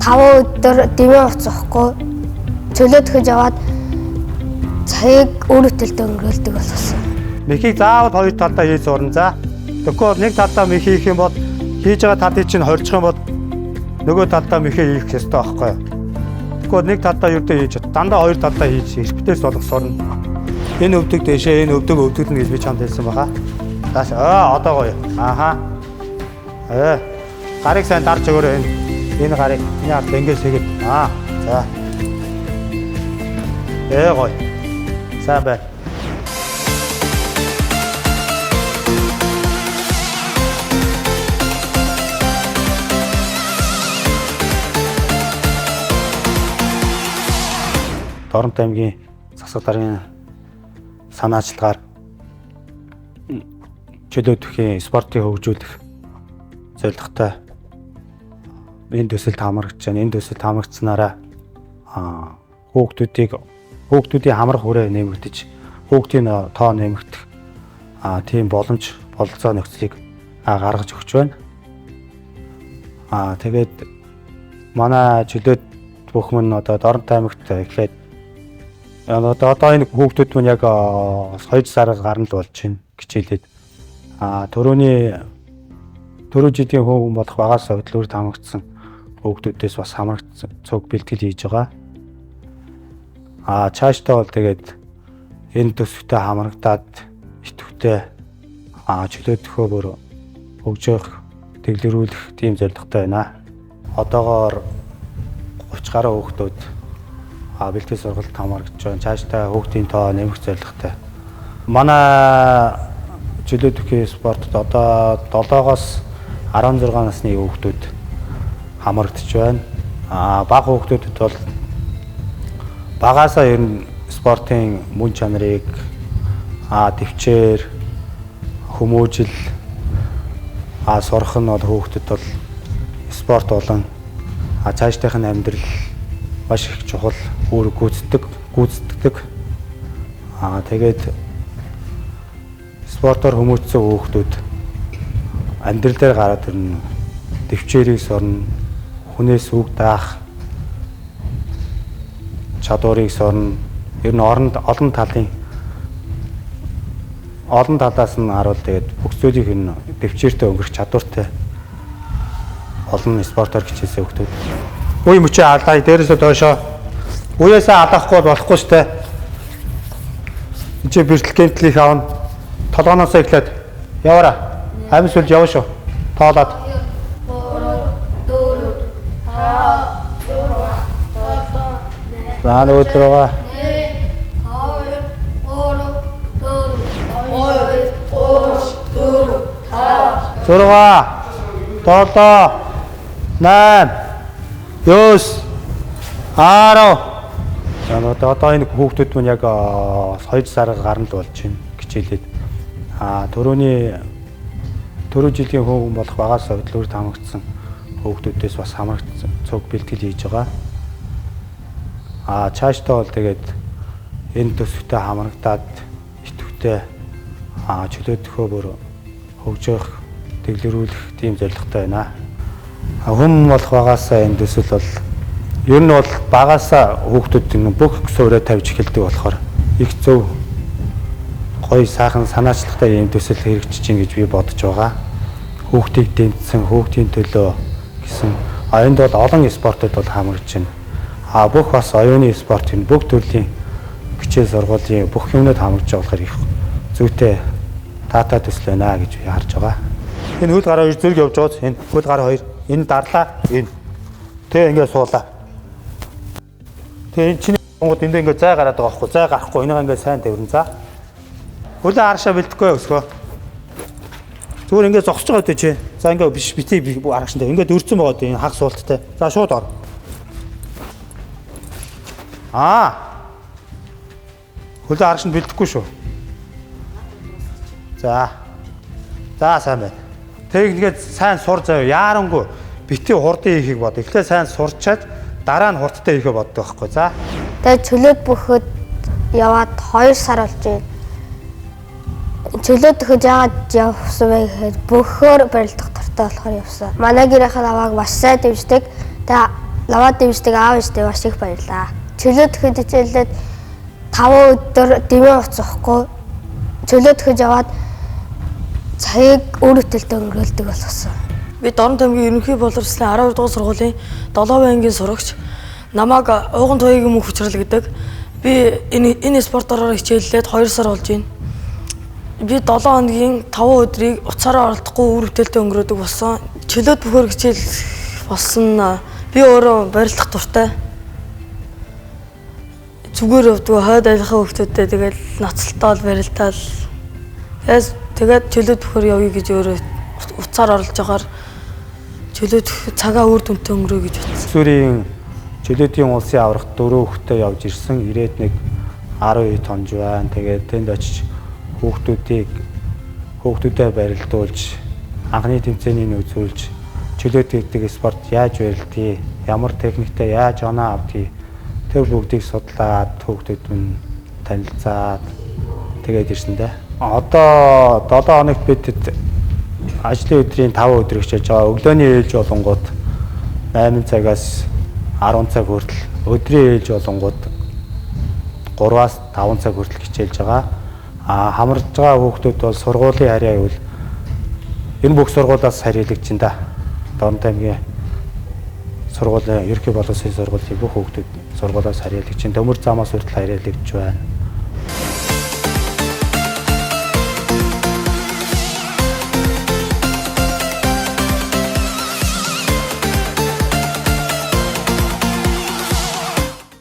5 өдөр дэмий хуц уухгүй чөлөө төхөж яваад цагийг өөр төлдөө өнгөрөөлдөг болгосон. Мехийг заавал хоёр талдаа хийж сурна за. Тэгэхгүй бол нэг талдаа мех хийх юм бол хийж байгаа талыг чинь хорчих юм бол нөгөө талдаа мехээ хийх ёстой байхгүй юу? Тэгэхгүй бол нэг талдаа ердөө хийж дандаа хоёр талдаа хийж эрпдээс болох сурна. Энэ өвдөг дэшээ энэ өвдөг өвдөгдөнө гэж би чамд хэлсэн баха. Зааш аа одоо гоё. Ааха. Э гарыг сайн дарж өгөөрэй энэ. Энэ гарыг энэ ард ингэж сэгэд. Аа за. Э гоё. Сайн байна. Доромт аймгийн засаг даргын санаачлагаар чөлөө төхийн спортыг хөгжүүлэх зорилготой энэ төсөлд хамрагдаж байна. Энэ төсөлд хамрагдсанараа хүүхдүүдийн хамрах хүрээ нэмэгдэж, хүүхдийн тоо нэмэгдэх тийм боломж бололцоо нөхцөлийг гаргаж өгч байна. Тэгээд манай чөлөөт бүхэн одоо Доромт аймагт эхлээд одоо энэ хүүхдүүд мань яг 2 сараас гарна л болж байна хичээлээд. Түрүү жилийн хүүхэн болох багаас хөдөлгөөрт хамрагдсан хүүхдүүдээс бас хамрагдсан цуг бэлтгэл хийж байгаа. Цаашдаа бол тэгээд энэ төсөвтэй хамрагдаад идэвхтэй чөлөө төхөө бүр хөгжөөх, тэглэрүүлэх тийм зорилготой байна. Одоогоор 30 гаруй хүүхдүүд бэлтгэл сургалт хамрагдж байна. Цаашдаа хүүхдийн тоо нэмэх зорилготой. Манай чөлөө төхийн спортод одоо 7-оос 16 насны хүүхдүүд хамрагдж байна. Бага хүүхдүүдэд бол багасаа ер нь спортын мөн чанарыг төвчээр хүмүүжил сурах нь бол хүүхдэд бол спорт болон цаашдынх нь амьдрал маш их чухал үүрэг гүйцэтгэдэг. Тэгээд спортоор хүмүүжсэн хүүхдүүд амьдрал дээр гараад ирнэ. Төвчээрийг сурна, хүнээс үг даах чадварыг сурна. Ер нь оронд олон талаас нь харуул тэгээд бүх зүйлийг энэ төвчээртэй өнгөрөх чадвартай олон спортоор хичээлсэн хүүхдүүд. Үе мөчөө алаа дээрээсээ доошоо. Үеэсээ алаахгүй бол болохгүй штэ. Энд чи бэртэл гэмтлийг авна. Толгооноос эхлээд яваараа. Амин сүлж явна шүү. Тоолоод. 3 4 5 6 7 8 За нөгөө руугаа. 1 2 3 4 2 3 4 5 6 7 8 9 10. За одоо энэ хүүхдүүд мань яг 2 сараас гарна л болж байна хичээлээд. Түрүү жилийн хүүхэн болох багаас хөдөлгөөрт хамрагдсан хүүхдүүдээс бас хамрагдсан цуг бэлтгэл хийж байгаа. Цаашдаа бол тэгээд энэ төсөвтэй хамрагдаад идэвхтэй чөлөө төхөө бүр хөгжөөх, тэглэрүүлэх тийм зорилготой байна. Хүн болох багасаа энэ төсөл бол ер нь бол багасаа хүүхдүүд энэ бүх суурьаа тавьж эхэлдэг болохоор их зөв гоё сайхан санаачлагтай ийм төсөл хэрэгжиж чинь гэж би бодож байгаа. Хүүхдийг дэмжсэн, хүүхдийн төлөө гэсэн. Энд бол олон спортод бол хамрагдж байна. Бүх бас оюуны спорт энэ бүх төрлийн хичээл сургуулийн бүх юмнууд хамрагдж байгаа болохоор их зүйтэй таатай төсөл байна гэж би харж байгаа. Энэ хөл гараа хоёр зэрэг явж байгаа. Энэ хөл гараа хоёр энэ дарлаа энэ. Тэ ингээд суулаа. Тэ энэ чиний гонгод энд ингээд зай гараад байгаа байхгүй. Зай гарахгүй энийг ингээд сайн тавирна за. Хөлөө арашаа бэлдэхгүй өсгөө. Зүгээр ингээд зогсож байгаа үү чи. За ингээд биш бити арагшин дээр ингээд өрцөн байгаа үү энэ хаг суулттай. За шууд ор. Хөлөө арагшинд бэлдэхгүй шүү. За. За сайн байна. Тэг ингээд сайн сур заяа яарангүй бити хурдан хийхийг бод. Эхлээ сайн сурчаад дараа нь хурдтай хийхээ боддог байхгүй. За. Тэгээд чөлөөт бөхөд яваад 2 сар болж байна. Чөлөө төхөж яагаад явсан бэ гэхээр бөхөөр барилдах дуртай болохоор явсан. Манай гэрийнхэн авааг маш сайн дэмждэг. Тэгээ Намайг дэмждэг аав ээжтэй маш их баярлалаа. Чөлөөт өгөхөд хичээлээд 5 өдөр дэмий уцахгүй чөлөөт өгөж яваад цагийг өөр хөтөлтөй өнгөрөөлдөг болгосон. Би Дорнот аймгийн ерөнхий боловсролын 12 дугаар сургуулийн 7 ангийн сурагч. Намайг Ууган Туяагийн мөнх хүчрэл гэдэг. Би энэ спортоор хичээллээд 2 сар болж байна. Би 7 хоногийн 5 өдрийг уцаараа оролдохгүй үр бүтээлтэй өнгөрөөдөг болсон. Чөлөөт бөхөр хичээл болсон нь би өөрөө барилдах дуртай. Зүгээр явдгүй хойд айлхаа хүүхдүүдтэй тэгэл ноцолтоол барилдаал. Тэгээд чөлөөт бөхөр явъя гэж өөрөө уцаар оролж байгаар чөлөөт цагаа үр дүнтэй өнгөрөө гэж бодсон. Сүрийн чөлөөтийн улсын аврагт 4 хүүхэдтэй явж ирсэн. Ирээд нэг 12 тонж байна. Тэгээд тэнд очиж хүүхдүүдэд барилдуулж, анхны тэмцээнийг үзүүлж, чөлөөт гэдэг спорт яаж барилдгийг, ямар техниктэй яаж оноо авдгийг тэр бүгдийг судлаад хүүхдүүд минь танилцаад тэгээд ирсэн дээ. Одоо 7 хоногт бид ажлын өдрийн 5 өдөр хичээж байгаа. Өглөөний ээлж болонгууд 8 цагаас 10 цаг хүртэл, өдрийн ээлж болонгууд 3-аас 5 цаг хүртэл хичээлж байгаа. А хамарж байгаа хүүхдүүд бол сургуулийн харьяа гэвэл энэ бүх сургуулиас харьяалагдж байна да. Дорнот аймгийн сургуулийн ерөнхий боловсролын сургуулийн бүх хүүхдүүд сургуулиас харьяалагдж байна. Төмөр замаас хүртэл харьяалагдж байна.